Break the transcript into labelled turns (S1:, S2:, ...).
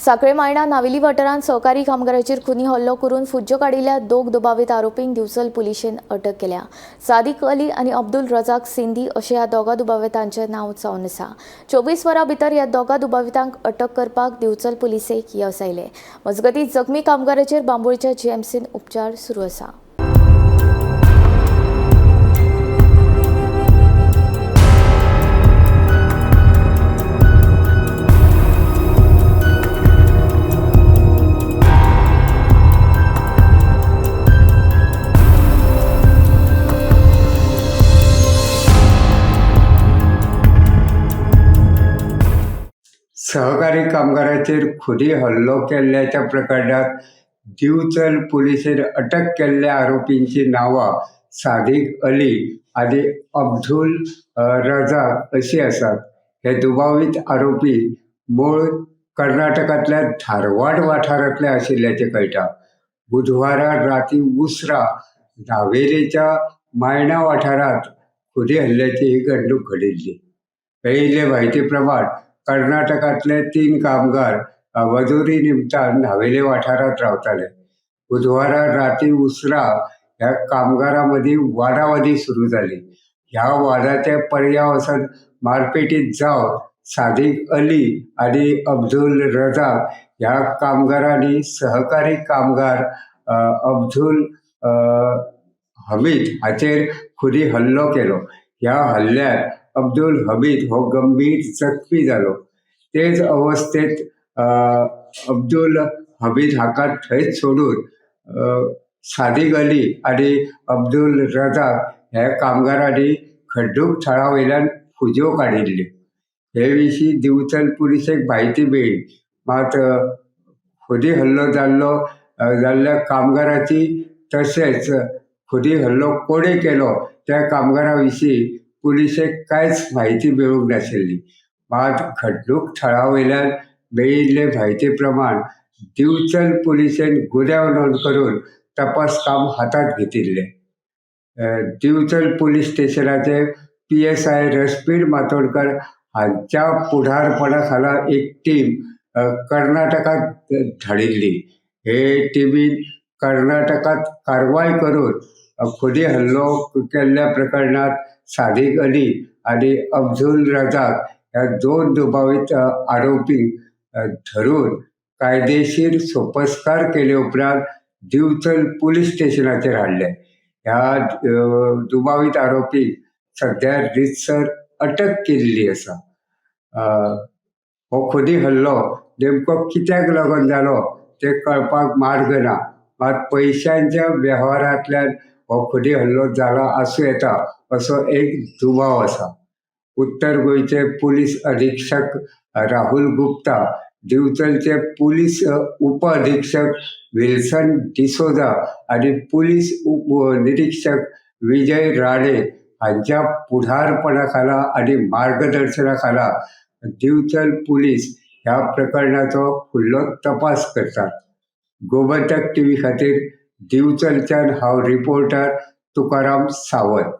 S1: साखळे मायणा नावेली वाठारांत सहकारी कामगाराचेर खुनी हल्लो करून फुज्जो काडिल्ल्या दोग दुबावीत आरोपींक दिवचल पुलिशेन अटक केल्या. सादिक अली आनी अब्दुल रजाक सिंधी अशें ह्या दोगा दुबावितांचें नांव जावन आसा. 24 वरां भितर ह्या दोगा दुबावितांक अटक करपाक दिवचल पुलिसेक येस आयलें. मजगतीं जखमी कामगाराचेर बांबोळच्या जीएमसीन उपचार सुरू आसा.
S2: सहकारी कामगाराचेर खुनी हल्लो केल्ल्याच्या प्रकरणात दिवचल पुलिशेन अटक केल्ल्या आरोपींची नांवां सादिक अली आनी अब्दुल रजाक अशी आसात. हे दुबावीत आरोपी मूळ कर्नाटकांतल्या धारवाड वाठारांतले आशिल्ल्याचें कळटा. बुधवारा राती उसरां नावेलेच्या मायणा वाठारांत खुनी हल्ल्याची ही घडणूक घडिल्ली. मेळिल्ले म्हायती प्रमाण कर्नाटकांतले 3 कामगार मजुरी निमतान न्हावेले वाठारांत रावताले. बुधवारा राती उसरां ह्या कामगारां मदीं वादावादी सुरू जाली. ह्या वादाचे पर्याय वचून मारपेटीत जावन सादिक अली आनी अब्दुल रजाक ह्या कामगारांनी सहकारी कामगार अब्दुल हमीद हाचेर खुनी हल्लो केलो. ह्या हल्ल्यात अब्दुल हमीद हो गंभीर जखमी जालो. तेच अवस्थेत अब्दुल हमीद हाका थंयच सोडून सादिक अली आनी अब्दुल रजाक ह्या कामगारांनी घडणूक थळा वयल्यान फुज्यो काडिल्ल्यो. हे विशीं दिवचल पुलिशेक म्हायती मेळ्ळी. मात खुनी हल्लो जाल्ल्या कामगाराची तशेंच खुनी हल्लो कोणें केलो त्या कामगारा विशीं पुलिशेक कांयच म्हायती मेळूंक नाशिल्ली. मात घडणूक थळा वयल्यान मेळिल्ले म्हायती प्रमाण दिवचल पुलिशेन गुन्यांव नोंद करून तपास काम हातांत घेतिल्लें. दिवचल पुलीस स्टेशनाचे PSI Rashmir Matondkar हांच्या फुडारपणा खाला एक टीम कर्नाटकांत धाडिल्ली. हे टिमीन कर्नाटकांत कारवाय करून खुनी हल्लो केल्ल्या प्रकरणांत सादिक अली आनी अब्दुल रजाक ह्या 2 दुबावीत आरोपींक धरून कायदेशीर सोपस्कार केले उपरांत दिवचल पुलीस स्टेशनाचेर हाडले. ह्या दुबावीत आरोपींक सद्या रितसर अटक केल्ली आसा. हो खुनी हल्लो नेमको कित्याक लागून जालो तें कळपाक मार्ग ना. मात पयशांच्या वेव्हारांतल्यान हो खुनी हल्लो जाला आसूं येता असो एक दुबाव आसा. उत्तर गोंयचे पुलीस अधीक्षक राहुल गुप्ता, दिवचलचे पुलीस उप अधीक्षक विल्सन डिसोजा आनी पुलीस उप निरीक्षक विजय राणे हांच्या फुडारपणा खाला आनी मार्गदर्शना खाला दिवचल पुलीस ह्या प्रकरणाचो फुडलो तपास करतात. गोमंतक टीव्ही खातीर दिवचलच्यान हांव रिपोर्टर तुकाराम सावंत.